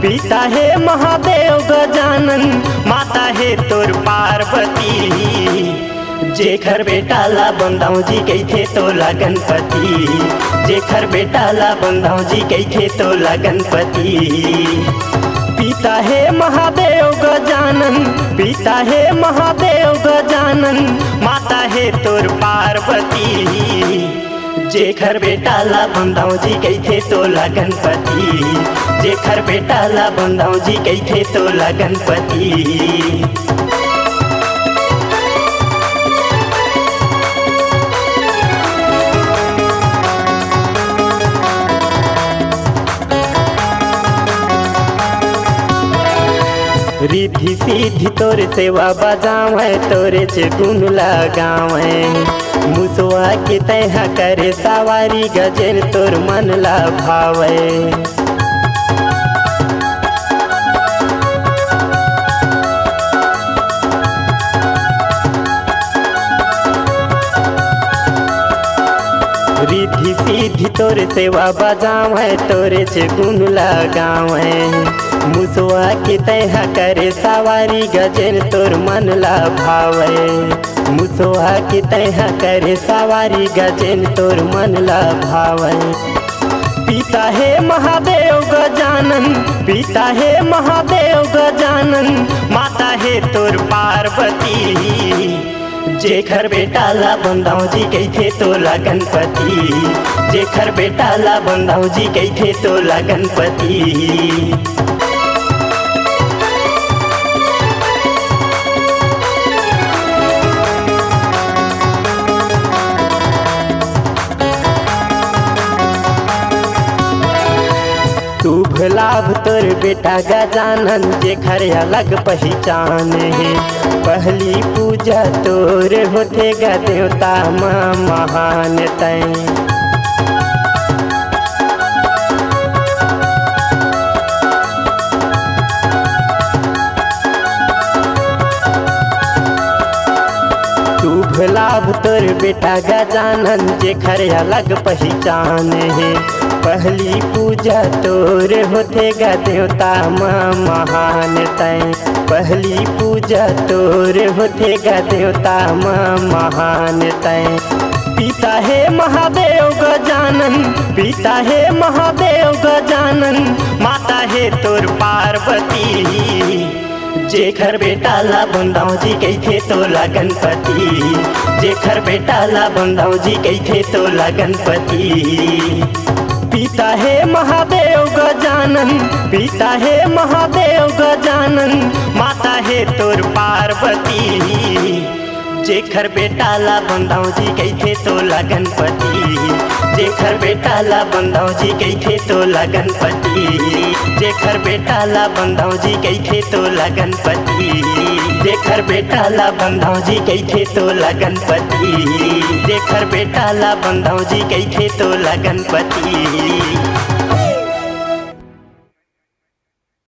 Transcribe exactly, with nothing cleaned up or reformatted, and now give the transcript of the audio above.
पिता हे महादेव गजानन, माता हे तोर पार्वती। जेखर बेटा ला बंदाऊं जी कहिथे तोला गणपति, जेखर बेटा ला बंदाऊं जी कहिथे तोला गणपति। पिता हे महादेव गजानन, पिता हे महादेव गजानन, माता हे तोर पार्वती। जेखर बेटा ला बंदाऊं जी कहिथे तोला गणपति, जेखर बेटा ला बंदाऊं जी कहिथे तोला गणपति। रिद्धि सिद्धि तोर सेवा बजावै, तोरेच गुण ला गावै। मुसवा के तैहा करे सवारी, गजेन तोर मन ला भावै। रिद्धि सिद्धि तोर सेवा बजावै, तोरेच गुण ला गावै। मुसवा के तैहा करे सवारी, गजेन तोर मन ला भावै। मुसवा के तैहा करे सवारी, गजेन तोर मन ला भावै। पिता हे महादेव गजानन, पिता हे महादेव गजानन, माता हे तोर पार्वती। जेखर बेटा ला बंदाऊं जी कहिथे तोला गणपति, जेखर बेटा ला बंदाऊं जी कहिथे तोला गणपति। शुभ लाभ तोर बेटा गजानन, जेखर अलग पहिचान हे। पहली पूजा तोर होथे ग देवता मा महान तैं। शुभ लाभ तोर बेटा गजानन, जेखर अलग पहिचान हे। पहली पूजा तोर होथे ग देवता मा महान तैं। पहली पूजा तोर होथे ग देवता मा महान तैं। पिता हे महादेव गजानन, पिता हे महादेव गजानन, माता हे तोर पार्वती। जेखर बेटा ला बंदाऊं जी कहिथे तोला गणपति, जेखर बेटा ला बंदाऊं जी कहिथे तोला गणपति। पिता हे महादेव गजानन, पिता हे महादेव गजानन, माता हे तोर पार्वती। जेखर बेटा ला बंदाऊं जी कहिथे तोला गणपति, जेखर बेटा ला बंदाऊं जी कहिथे तोला गणपति, जेखर बेटा ला बंदाऊं जी कहिथे तोला गणपति, जेखर बेटा ला बंदाऊं जी कहिथे तोला गणपति, जेखर बेटा ला बंदाऊं जी कहिथे तोला गणपति।